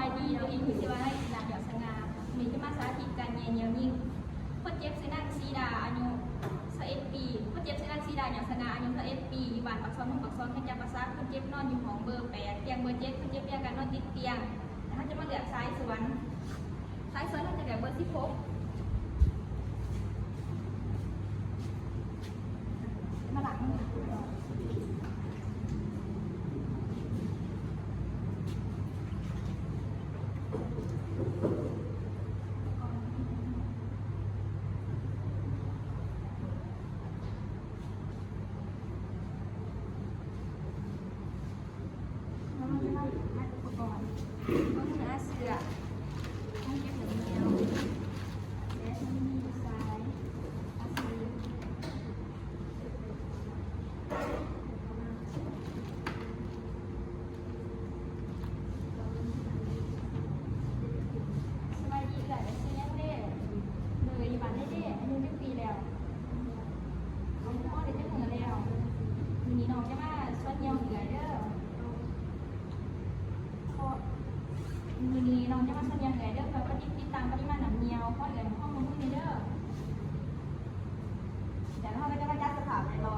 ສະບາຍດີ ໂຕເອງຊື່ວ່າ ນາງ ດາວສະຫງ່າ ມື້ນີ້ຈະມາສາທິດການແຍ່ແນວຍິງ. ຄົນເຈັບຊື່ນາງສີດາ ອາຍຸຊາວເອັດປີ. ຄົນເຈັບຊື່ນາງສີດາ ຍອດສະຫງ່າ ອາຍຸຊາວເອັດປີ ຢູ່ບ້ານປາກຊ່ອງ ເມືອງປາກຊ່ອງ ແຂວງຈຳປາສັກ. ຄົນເຈັບນອນຢູ່ຫ້ອງເບີແປດ ຕຽງເບີເຈັດ. ຄົນເຈັບຮຽງກັນນອນຕິດຕຽງ ແລະ ເຮົາຈະມາເລືອກສາຍສ່ວນ ສາຍສ່ວນເຮົາຈະເລືອກເບີສິບຫົກ. ມາລ້າງມື. ສະບາຍດີເອື້ອຍ ຊື່ຫຍັງເດ? ໂດຍ ຢູ່ບ້ານໃດເດ? ອາຍຸຈັກປີແລ້ວ? ອອກຮຽນໄດ້ຈັກມື້ແລ້ວ? ມື້ນີ້ນ້ອງຈະມາຊວນຍ່ຽວເອື້ອຍເດີ. ເພາະມື້ນີ້ນ້ອງຈະມາຊວນຍ່ຽວເອື້ອຍເດີ ເພື່ອຕິດ ຕິດຕາມປະລິມານນ້ຳຍ່ຽວ. ຂໍເອື້ອຍໃຫ້ຄວາມຮ່ວມມືແດ່ເດີ. ດຽວເຮົາກໍຈະມາຈັດສະພາບໃຫ້ລໍ. ຂໍ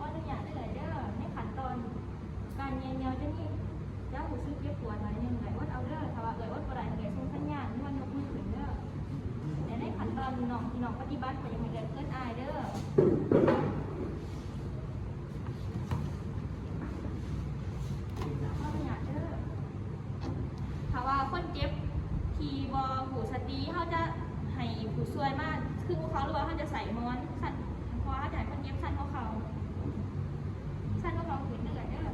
ອະນຸຍາດເດີເອື້ອຍເດີ. ໃນຂັ້ນຕອນການແຍ່ຍ່ຽວຈະມີ ຈະຮູ້ສຶກເຈັບປວດໜ້ອຍໜຶ່ງ ເອື້ອຍອົດເອົາເດີ. ຖ້າວ່າເອື້ອຍອົດບໍ່ໄດ້ ເອື້ອຍສົ່ງສັນຍານ ຍວນຍົກມືຂຶ້ນເດີ. ແລະ ໃນຂັ້ນຕອນນ້ອງ ທີ່ນ້ອງປະຕິບັດ ກໍຢາກໃຫ້ເອື້ອຍເກີດອາຍເດີ. ຂໍອະນຸຍາດເດີ. ຖ້າວ່າຄົນເຈັບທີ່ບໍ່ຮູ້ສະຕິ ເຮົາຈະໃຫ້ຜູ້ຊ່ວຍມາຄືຫົວເຂົ່າ ຫຼືວ່າເຮົາຈະໃສ່ໝອນ ເພາະວ່າເຮົາຈະໃຫ້ຄົນເຈັບຊັນຫົວເຂົ່າ ຊັນຫົວເຂົ່າຂຶ້ນເລື້ອຍເດີ. ເ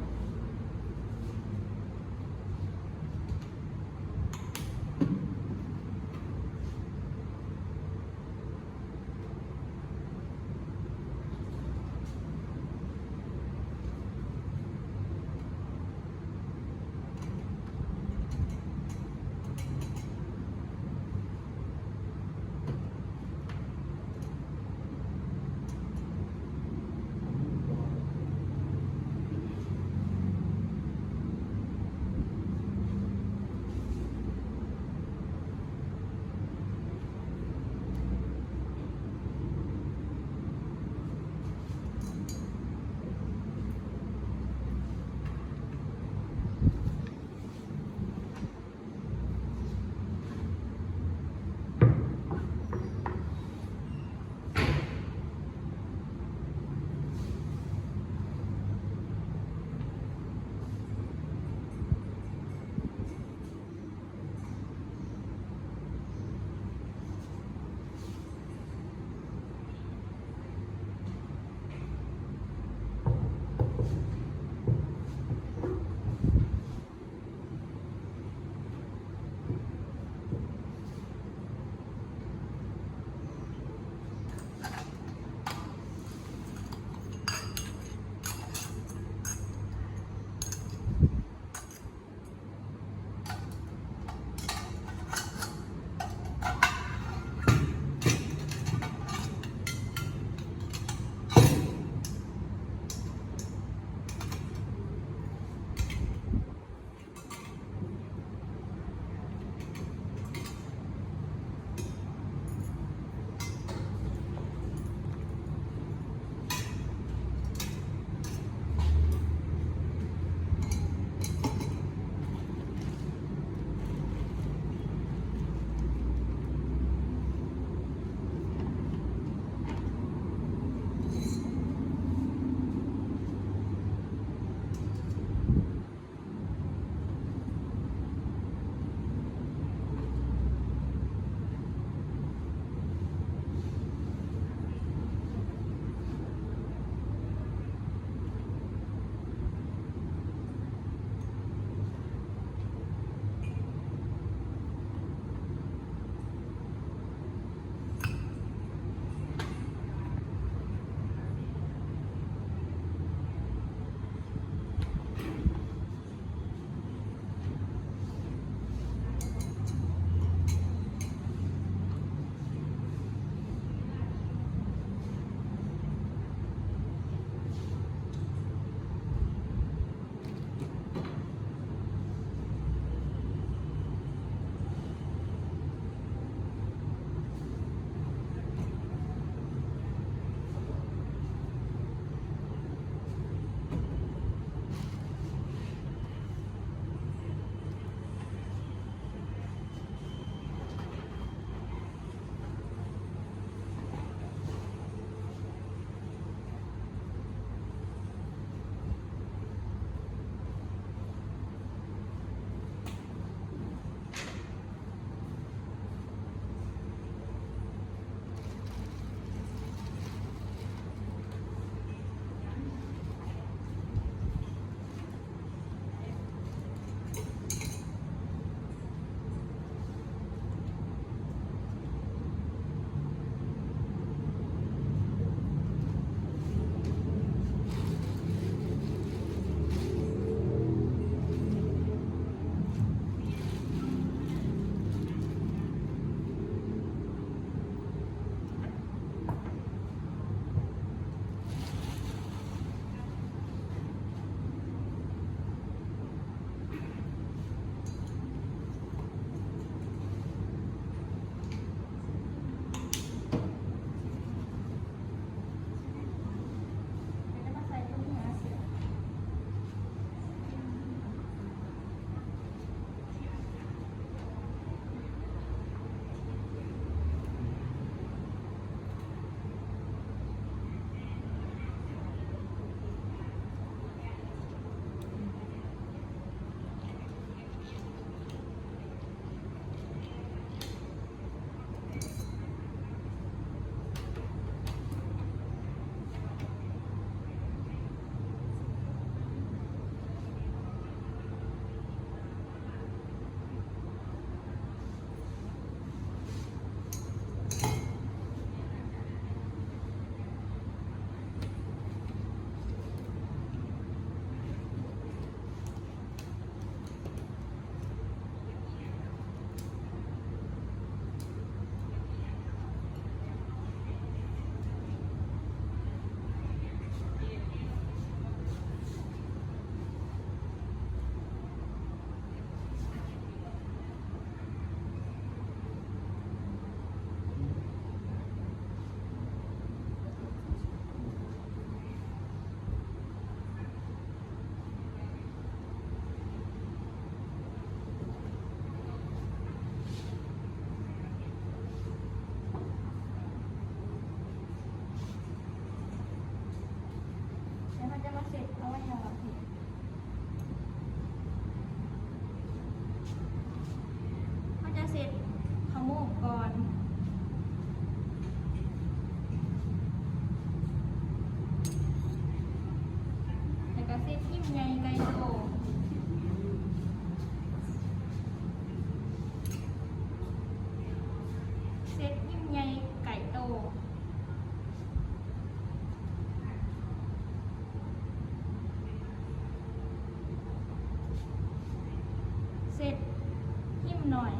ໜ້ອຍ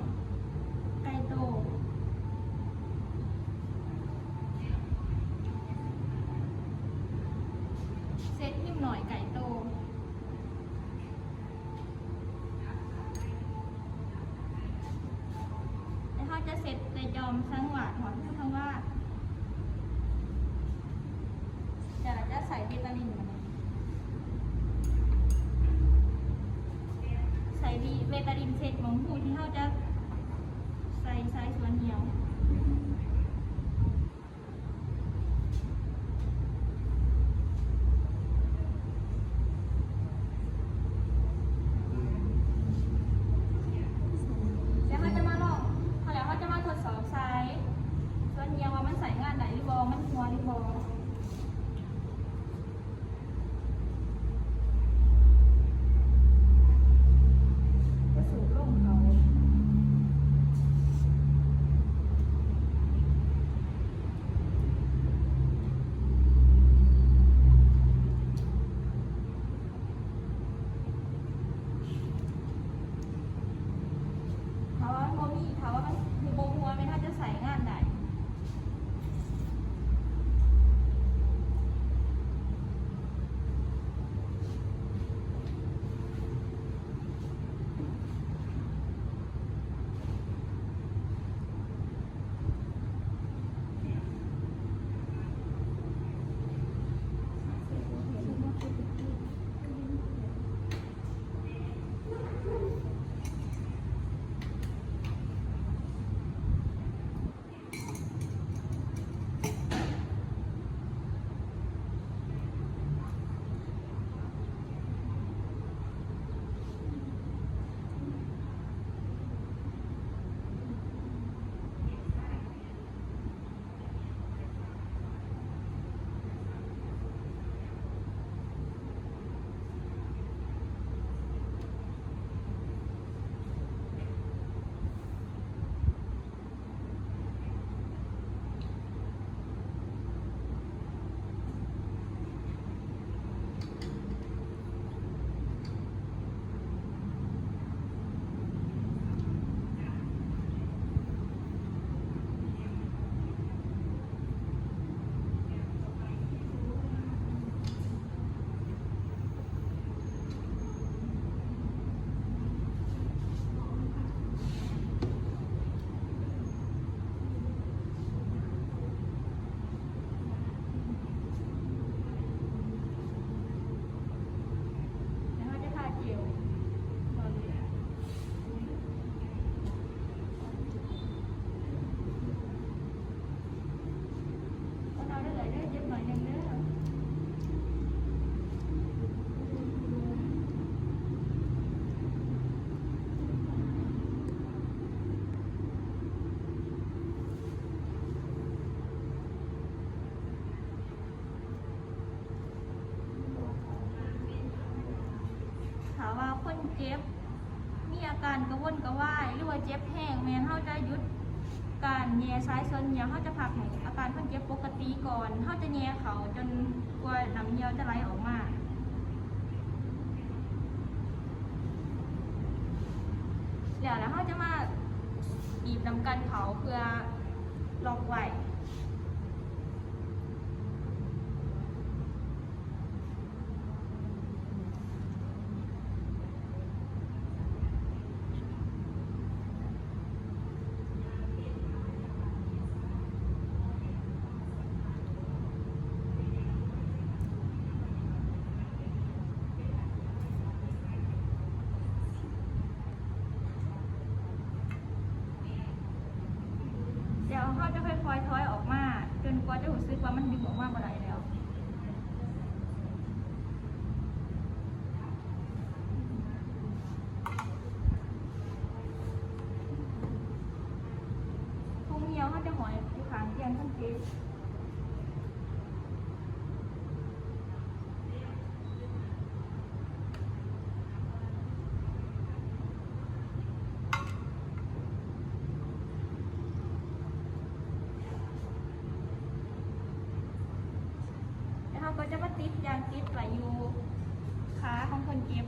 ໄກໂຕ ເຊັດຫິ້ມໜ້ອຍໄກໂຕ ແລ້ວເຮົາຈະເຊັດແຕ່ຈອມສັງວາດ ຫອດຮູທາງວາດ ຈະ ຈະໃສ່ເບຕາລິນ ໃສ່ເບຕາລິນເຊັດໝ່ອງຮູທີ່ເຮົາຈະໃສ່ສາຍສ່ວນຫ່ຽວ. ແລ້ວເຮົາຈະມາລອງ ແລ້ວເຮົາຈະມາທົດສອບສາຍສ່ວນຫ່ຽວວ່າມັນໃຊ້ງານໄດ້ຫຼືບໍ່ ມັນຮົ່ວຫຼືບໍ່. ກະສູບລົມເຂົ້າ ຖ້າວ່າມັນບໍ່ມີ ຖ້າວ່າມັນບໍ່ຮົ່ວ ແມ່ນເຮົາຈະໃຊ້ງານໄດ້. ແລ້ວເຮົາຈະທາເຈວ ຖ້າວ່າຄົນເຈັບມີອາການກະວົນກະວາຍ ຫຼືວ່າເຈັບແຮງ ແມ່ນເຮົາຈະຢຸດການແຍ່ສາຍສ່ວນຫ່ຽວ ເຮົາຈະພັກໃຫ້ອາການຄົນເຈັບປົກກະຕິກ່ອນ ເຮົາຈະແຍ່ເຂົ້າຈົນກວ່ານ້ຳຫ່ຽວຈະໄຫຼອອກມາ ແລ້ວ ແລ້ວເຮົາຈະມາບີບນ້ຳກັນເຂົ້າເພື່ອລັອກໄວ້. ແລ້ວເຮົາຈະຄ່ອຍໆຖອຍອອກມາ ຈົນກວ່າຈະຮູ້ສຶກວ່າມັນດຶງອອກມາບໍ່ໄດ້ແລ້ວ. ຖົງຫ່ຽວເຮົາຈະຫ້ອຍຢູ່ຂ້າງຕຽງຄົນເຈັບ. ແລ້ວເຮົາກໍຈະມາຕິດຢາງຕິດໄວ້ຢູ່ຂາຂອງຄົນເຈັບ.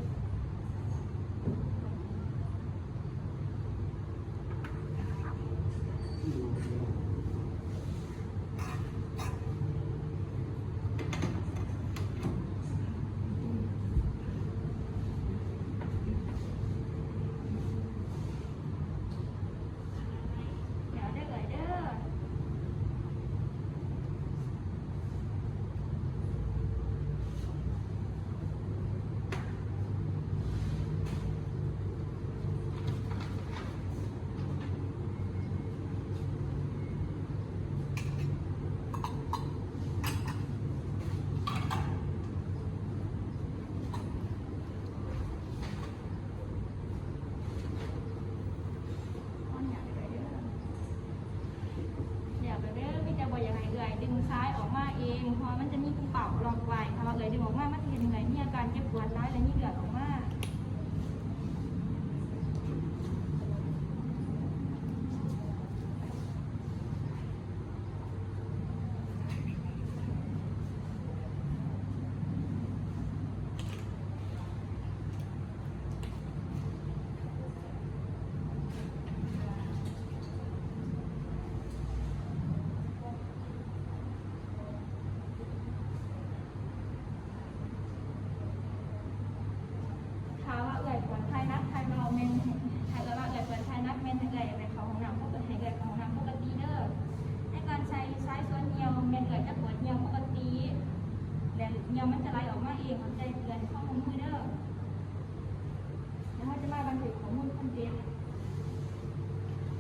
ເກັບຂໍ້ມູນຄົນເຈັບ.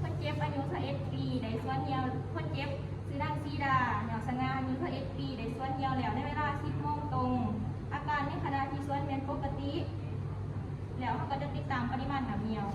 ຄົນເຈັບອາຍຸຊາວເອັດປີ ໄດ້ຊວນຍ່ຽວ. ຄົນເຈັບຊື່ນາງສີດາ ຍອດສະຫງ່າ ອາຍຸຊາວເອັດປີ ໄດ້ຊວນຍ່ຽວແລ້ວໃນເວລາສິບໂມງຕົງ. ອາການໃນຂະນະທີ່ຊວນແມ່ນປົກກະຕິ ແລ້ວເຮົາກໍຈະຕິດຕາມປະລິມານນ້ຳຍ່ຽວ.